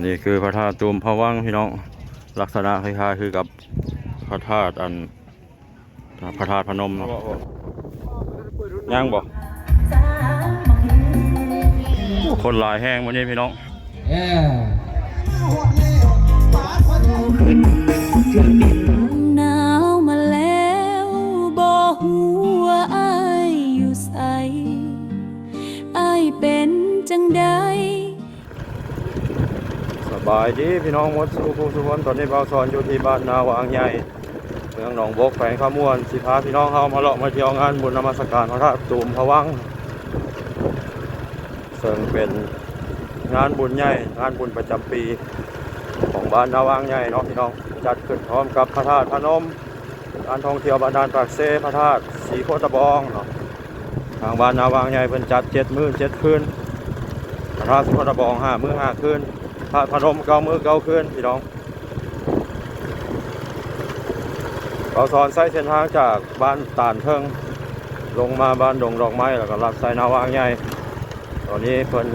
ນີ້ຄືພະທາດຕູມພະວັງພີ່ນ້ອງ, ລັກສະນະຄ້າຍໆຄືກັບພະທາດອັນ ພະທາດພະນົມເນາະ. ຍັງບໍ່? ຄົນຫຼາຍແຮງມື້ນີ້ພີ່ນ້ອງ. ເອີ ໜາວມາແລ້ວ ບໍ່ຮູ້ວ່າອ້າຍຢູ່ໃສ ອ້າຍເປັນຈັ່ງໃດ? ສະບາຍດີພີ່ນ້ອງໝົດສູ່ຜູ້ສູ່ຄົນ, ຕອນນີ້ບ່າວສອນຢູ່ທີ່ບ້ານນາວາງໃຫຍ່ ເມືອງໜອງບົກ ແຂວງຄຳມ່ວນ ຊິພາພີ່ນ້ອງເຮົາມາເລາະມາທ່ຽວງານບຸນນະມັດສະການພະທາດຕູມພະວັງ ເຊິ່ງເປັນງານບຸນໃຫຍ່ ງານບຸນປະຈຳປີຂອງບ້ານນາວາງໃຫຍ່ເນາະພີ່ນ້ອງ, ຈັດຂຶ້ນພ້ອມກັບພະທາດພະນົມ, ການທ່ອງທ່ຽວບ້ານດ່ານປາກເຊ, ພະທາດສີໂຄດຕະບອງເນາະ. ທາງບ້ານນາວາງໃຫຍ່ເພິ່ນຈັດເຈັດມື້ເຈັດຄືນ, ພະທາດສີໂຄດຕະບອງຫ້າມື້ຫ້າຄືນ, ທາດພະນົມເກົ້າມື້ເກົ້າຄືນພີ່ນ້ອງ. ບ່າວສອນໃຊ້ເສັ້ນທາງຈາກບ້ານຕານເທິງ ລົງມາບ້ານດົງດອກໄມ້ ແລ້ວກໍລັດໃສ່ນາວາງໃຫຍ່. ຕອນນີ້ເພິ່ນ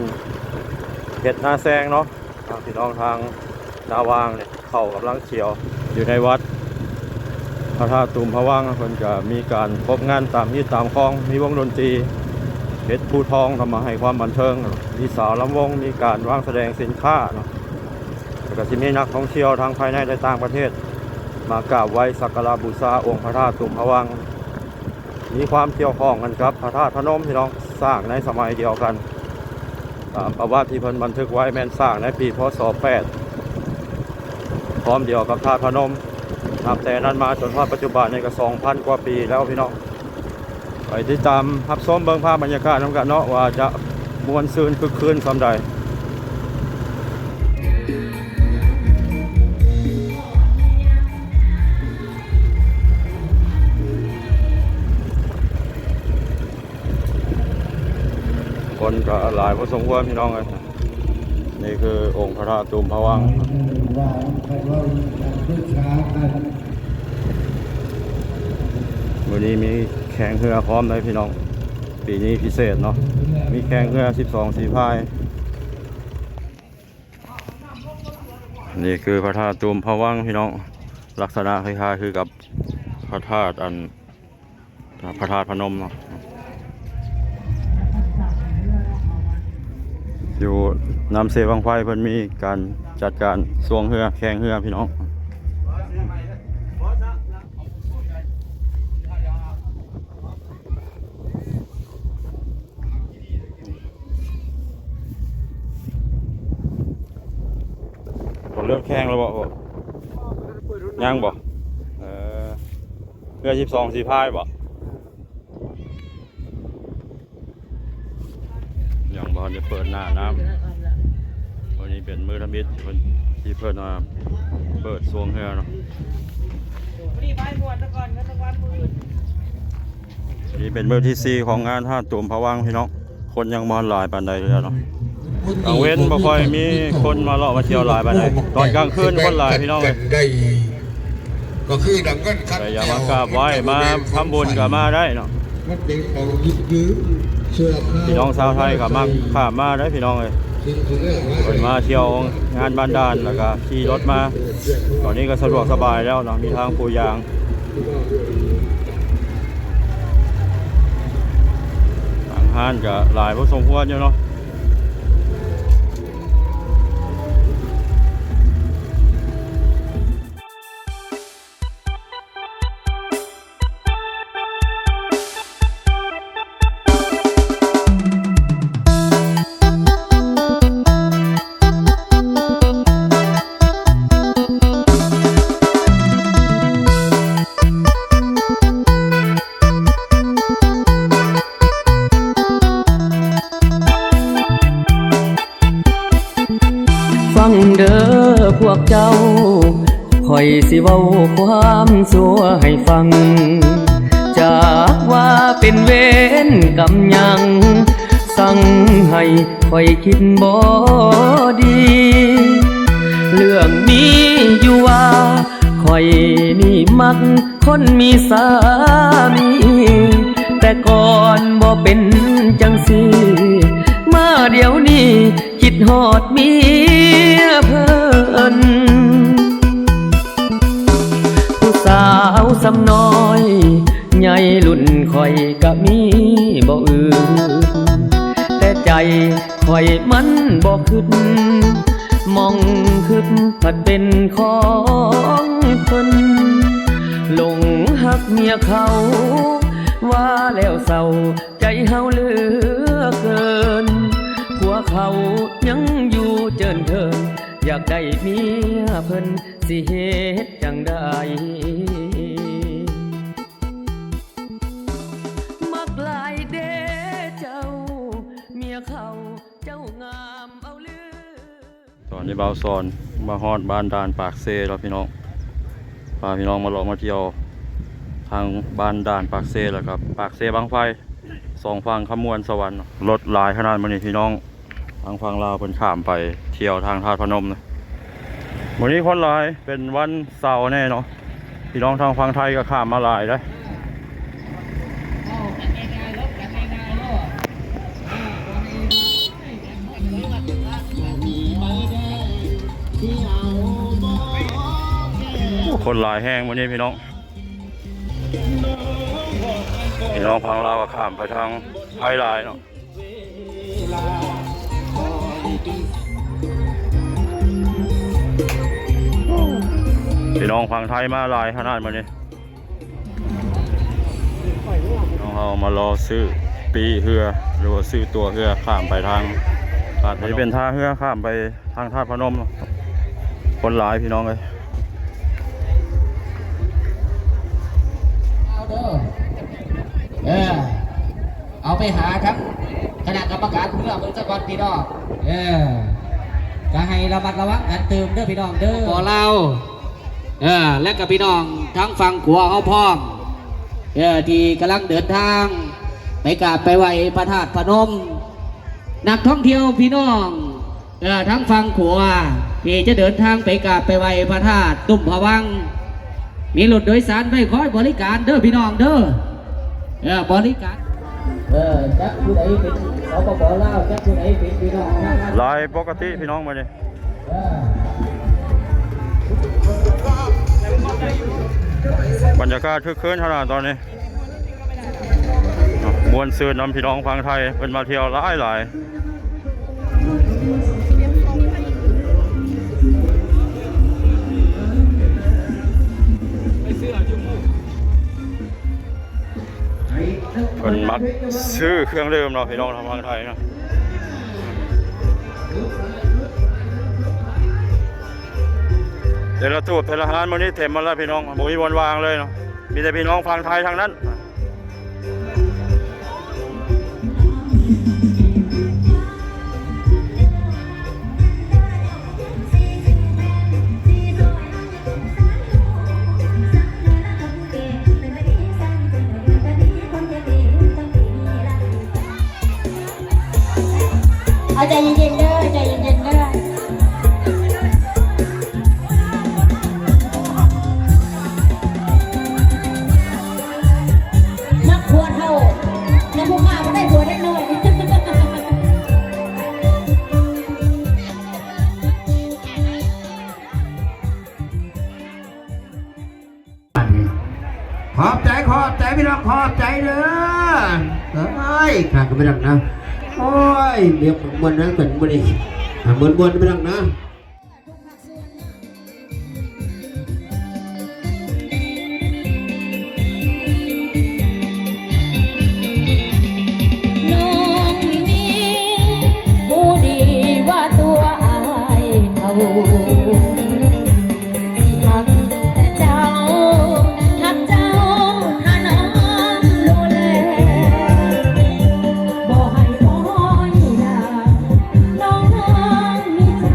ເຮັດນາແຊງເນາະ, ທາງພີ່ນ້ອງທາງນາວາງນີ້ ເຂົ້າກຳລັງຂຽວ. ຢູ່ໃນວັດພະທາດຕູມພະວັງ ເພິ່ນກະມີການຄົບງານຕາມຮີດຕາມຄອງ, ມີວົງດົນຕີເພັດພູທອງ ເຂົ້າມາໃຫ້ຄວາມບັນເທີງ, ມີສາວລຳວົງ, ມີການວາງສະແດງສິນຄ້າເນາະ, ແລ້ວກະຊິມີນັກທ່ອງທ່ຽວທັງພາຍໃນ ແລະ ຕ່າງປະເທດ ມາກາບໄຫວ້ສັກກາລະບູຊາອົງພະທາດຕູມພະວັງ. ມີຄວາມກ່ຽວຂ້ອງກັນກັບພະທາດພະນົມພີ່ນ້ອງ, ສ້າງໃນສະໄໝດຽວກັນ. ຕາມປະຫວັດທີ່ເພິ່ນບັນທຶກໄວ້ແມ່ນສ້າງໃນປີ ພ.ສ. ແປດ ພ້ອມດຽວກັບທາດພະນົມ. ນັບແຕ່ນັ້ນມາຈົນຮອດປັດຈຸບັນນີ້ກໍສອງພັນກວ່າປີແລ້ວພີ່ນ້ອງ. ໄປຕິດຕາມຮັບຊົມເບິ່ງພາບບັນຍາກາດນຳກັນເນາະ ວ່າຈະມ່ວນຊື່ນຄຶກຄື້ນສ່ຳໃດ. ຄົນກໍຫຼາຍພໍສົມຄວນພີ່ນ້ອງເອີຍ. ນີ້ຄືອົງພະທາດຕູມພະວັງ. ມື້ນີ້ມີແຂ່ງເຮືອພ້ອມເດ້ພີ່ນ້ອງ, ປີນີ້ພິເສດເນາະ, ມີແຂ່ງເຮືອສິບສອງສີພາຍ. ນີ້ຄືພະທາດຕູມພະວັງພີ່ນ້ອງ, ລັກສະນະຄ້າຍໆຄືກັບພະທາດອັນ ພະທາດພະນົມເນາະ. ຢູ່ນ້ຳເຊວັງໄຟເພິ່ນມີການຈັດການຊ່ວງເຮືອ ແຂ່ງເຮືອພີ່ນ້ອງ. ບໍ່ເລີ່ມແຂ່ງແລ້ວບໍ່? ຍັງບໍ່? ເອີ ເຮືອສິບສອງສີພາຍບໍ່? ຍັງບໍ່ທັນໄດ້ເປີດໜ້ານ້ຳ. ມື້ນີ້ເປັນມື້ທຳອິດທີ່ເພິ່ນ ທີ່ເພິ່ນ ອ່າ ເປີດຊ່ວງເຮືອເນາະ. ນີ້ເປັນມື້ທີສີ່ຂອງງານທາດຕູມພະວັງພີ່ນ້ອງ, ຄົນຍັງບໍ່ທັນຫຼາຍປານໃດເທື່ອເນາະ. ກາງເວັນບໍ່ຄ່ອຍມີຄົນມາເລາະມາທ່ຽວຫຼາຍປານໃດ, ຕອນກາງຄືນຄົນຫຼາຍພີ່ນ້ອງເອີຍ. ກໍຄືນຳເງິນຄັນ ໃຜຢາກມາກາບໄຫວ້ ມາທຳບຸນກໍມາໄດ້ເນາະ. ມັນເປັນຂອງຍຶດຢືມຊົ່ວຄາວ ພີ່ນ້ອງຊາວໄທກໍມັກຂ້າມມາໄດ້ພີ່ນ້ອງເອີຍ. ເພິ່ນມາທ່ຽວງານບ້ານດ່ານ ແລ້ວກໍຂີ່ລົດມາ, ຕອນນີ້ກໍສະດວກສະບາຍແລ້ວເນາະ, ມີທາງປູຢາງ. ທາງຮ້ານກໍຫຼາຍພໍສົມຄວນຢູ່ເນາະ. ຟັງເດີພວກເຈົ້າ ຂ້ອຍຊິເວົ້າຄວາມຊົ່ວໃຫ້ຟັງ. ຈັກວ່າເປັນເວນກຳຫຍັງ ສັ່ງໃຫ້ຂ້ອຍຄິດບໍ່ດີ. ເລື່ອງມີຢູ່ວ່າ ຂ້ອຍນີ້ມັກຄົນມີສາມີ, ແຕ່ກ່ອນບໍ່ເປັນຈັ່ງຊີ້ ມາດຽວນີ້ຄິດຮອດເມຍເພິ ຜູ້ສາວສ່ຳນ້ອຍ ໃຫຍ່ລຸ້ນຂ້ອຍກະມີບໍ່ອື່ນ ແຕ່ໃຈຂ້ອຍມັນບໍ່ຄິດ ໝ່ອງຄິດພັດເປັນຂອງເພິ່ນ ຫຼົງຮັກເມຍເຂົາ ວ່າແລ້ວເສົ້າ ໃຈເຮົາເຫຼືອເກີນ ຜົວເຂົາຍັງຢູ່ເຈີນເທີນ ຢາກໄດ້ເມຍເພິ່ນ ຊິເຮັດຈັ່ງໃດ ມັກຫຼາຍເດ້ເຈົ້າ ເມຍເຂົາເຈົ້າງາມເອົາເຫຼືອ. ຕອນນີ້ບ່າວສອນມາຮອດບ້ານດ່ານປາກເຊແລ້ວພີ່ນ້ອງ ພາພີ່ນ້ອງມາເລາະມາທ່ຽວທາງບ້ານດ່ານປາກເຊ ແລ້ວກໍປາກເຊບັ້ງໄຟ ສອງຝັ່ງຄຳມ່ວນສະຫວັນ. ລົດຫຼາຍຂະໜາດມື້ນີ້ພີ່ນ້ອງ ທາງຝັ່ງລາວເພິ່ນຂ້າມໄປທ່ຽວທາງທາດພະນົມນະ. ມື້ນີ້ຄົນຫຼາຍ ເປັນວັນເສົາແນ່ເນາະ ພີ່ນ້ອງທາງຝັ່ງໄທກໍຂ້າມມາຫຼາຍເດ້. ໂອ້ ຄົນຫຼາຍແຮງມື້ນີ້ພີ່ນ້ອງ ພີ່ນ້ອງຝັ່ງລາວກໍຂ້າມໄປທາງໄທຫຼາຍເນາະ. ພີ່ນ້ອງຝັ່ງໄທມາຫຼາຍຂະໜາດມື້ນີ້ ນ້ອງເຮົາມາລໍຊື້ປີ້ເຮືອ ຫຼືວ່າຊື້ຕົ໋ວເຮືອຂ້າມໄປທາງ ອາດຈະເປັນທ່າເຮືອຂ້າມໄປທາງທາດພະນົມເນາະ. ຄົນຫຼາຍພີ່ນ້ອງເອີຍ ເອົາເດີ ເອີ ເອົາໄປຫາທັງຄະນະກຳມະການເຮືອເບິ່ງສາກ່ອນພີ່ນ້ອງ ເອີ ກໍໃຫ້ລະມັດລະວັງກັນຕື່ມເດີພີ່ນ້ອງເດີ ປ.ລາວ ເອີ ແລະກໍພີ່ນ້ອງທາງຝັ່ງຂວາເຮົາພ້ອມ ເອີ ທີ່ກຳລັງເດີນທາງໄປກາບໄປໄຫວ້ພະທາດພະນົມ ນັກທ່ອງທ່ຽວພີ່ນ້ອງ ເອີ ທາງຝັ່ງຂວາທີ່ຈະເດີນທາງໄປກາບໄປໄຫວ້ພະທາດຕຸ້ມພະວັງ ມີລົດໂດຍສານໄວ້ຄອຍບໍລິການເດີພີ່ນ້ອງເດີ ເອີ ບໍລິການ ເອີ ຈັກຜູ້ໃດເປັນ ສປປ ລາວ ຈັກຜູ້ໃດເປັນພີ່ນ້ອງ ຫຼາຍປົກກະຕິພີ່ນ້ອງມື້ນີ້ ເອີ ບັນຍາກາດຄຶກຄື້ນຂະໜາດຕອນນີ້. ມ່ວນຊື່ນນຳພີ່ນ້ອງຝັ່ງໄທ ເພິ່ນມາທ່ຽວຫຼາຍໆ ເພິ່ນມັກຊື້ເຄື່ອງດື່ມເນາະ ພີ່ນ້ອງທາງຝັ່ງໄທເນາະ. ແຕ່ລະຕູບແຕ່ລະຮ້ານມື້ນີ້ເຕັມໝົດແລ້ວພີ່ນ້ອງ ບໍ່ມີບ່ອນວ່າງເລີຍເນາະ ມີແຕ່ພີ່ນ້ອງຝັ່ງໄທທັງນັ້ນ. ເອົາໃຈເຢັນໆເດີ ໃຈເຢັນໆເດີ ມັກຜົວເຖົ້າ ແຕ່ຜູ້ຂ້າບໍ່ໄດ້ຜົວເດັກນ້ອຍ. ຂອບໃຈ ຂອບໃຈພີ່ນ້ອງ ຂອບໃຈເດີ. ເອີຍ ຂ້າກໍໄປດັງນະ ໂອ້ຍ ເປັນມ່ວນນະ ເປັນມື້ນີ້ ມ່ວນໆໄປດັງນະ. ນ້ອງນີ້ຮູ້ດີວ່າຕົວອ້າຍເຖົ້າ ຊິຮັກແຕ່ເຈົ້າ ຮັກເຈົ້າຫານ້ອງໂລແລ ບໍ່ໃຫ້ບໍ່ໃຫ້ນາ ນ້ອງ ນ້ອງມີໃຈ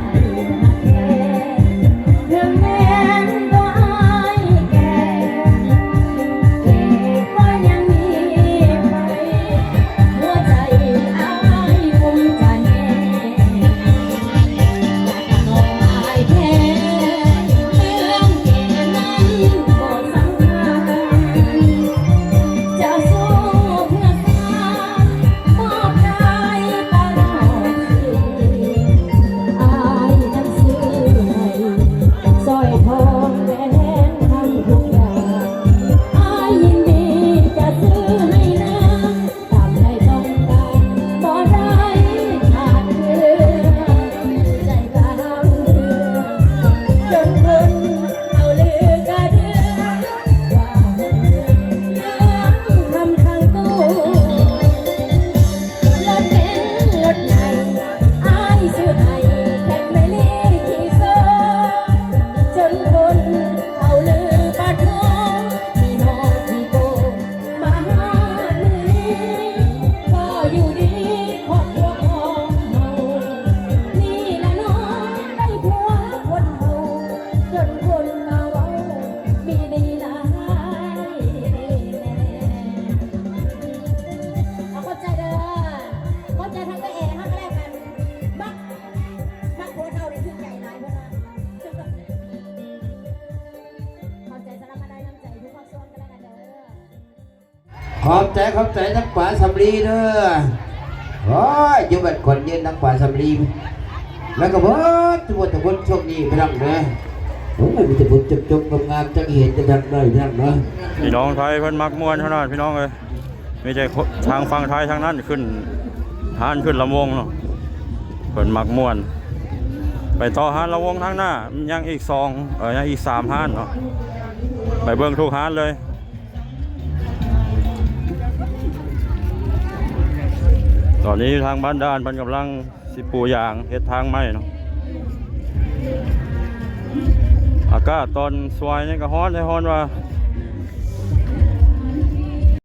ຂອບໃຈ ຂອບໃຈທັງປາສຳລີເດີ. ໂອ້ຍ ຢູ່ບ້ານຂວັນຍືນທັງປາສຳລີ ແລ້ວກໍເບິດທຸກຄົນທຸກຄົນ ໂຊກດີພີ່ນ້ອງເດີ. ໂອ້ຍ ມີແຕ່ຄົນຈົບໆ ງາມໆ ຈັກເຫັນແຕ່ທາງໃດພີ່ນ້ອງເດີ. ພີ່ນ້ອງໄທເພິ່ນມັກມ່ວນຂະໜາດ ພີ່ນ້ອງເອີຍ. ມີແຕ່ທາງຝັ່ງໄທທາງນັ້ນຂຶ້ນຮ້ານ ຂຶ້ນລຳວົງເນາະ ເພິ່ນມັກມ່ວນ. ໄປຕໍ່ຮ້ານລຳວົງທາງໜ້າ ຍັງອີກສອງ ເອີ ຍັງອີກສາມຮ້ານເນາະ ໄປເບິ່ງທຸກຮ້ານເລີຍ. ຕອນນີ້ທາງບ້ານດ່ານເພິ່ນກຳລັງ ຊິປູຢາງເຮັດທາງໃໝ່ເນາະ. ອາກາດຕອນສວາຍນີ້ກໍຮ້ອນແທ້ ຮ້ອນວ່າ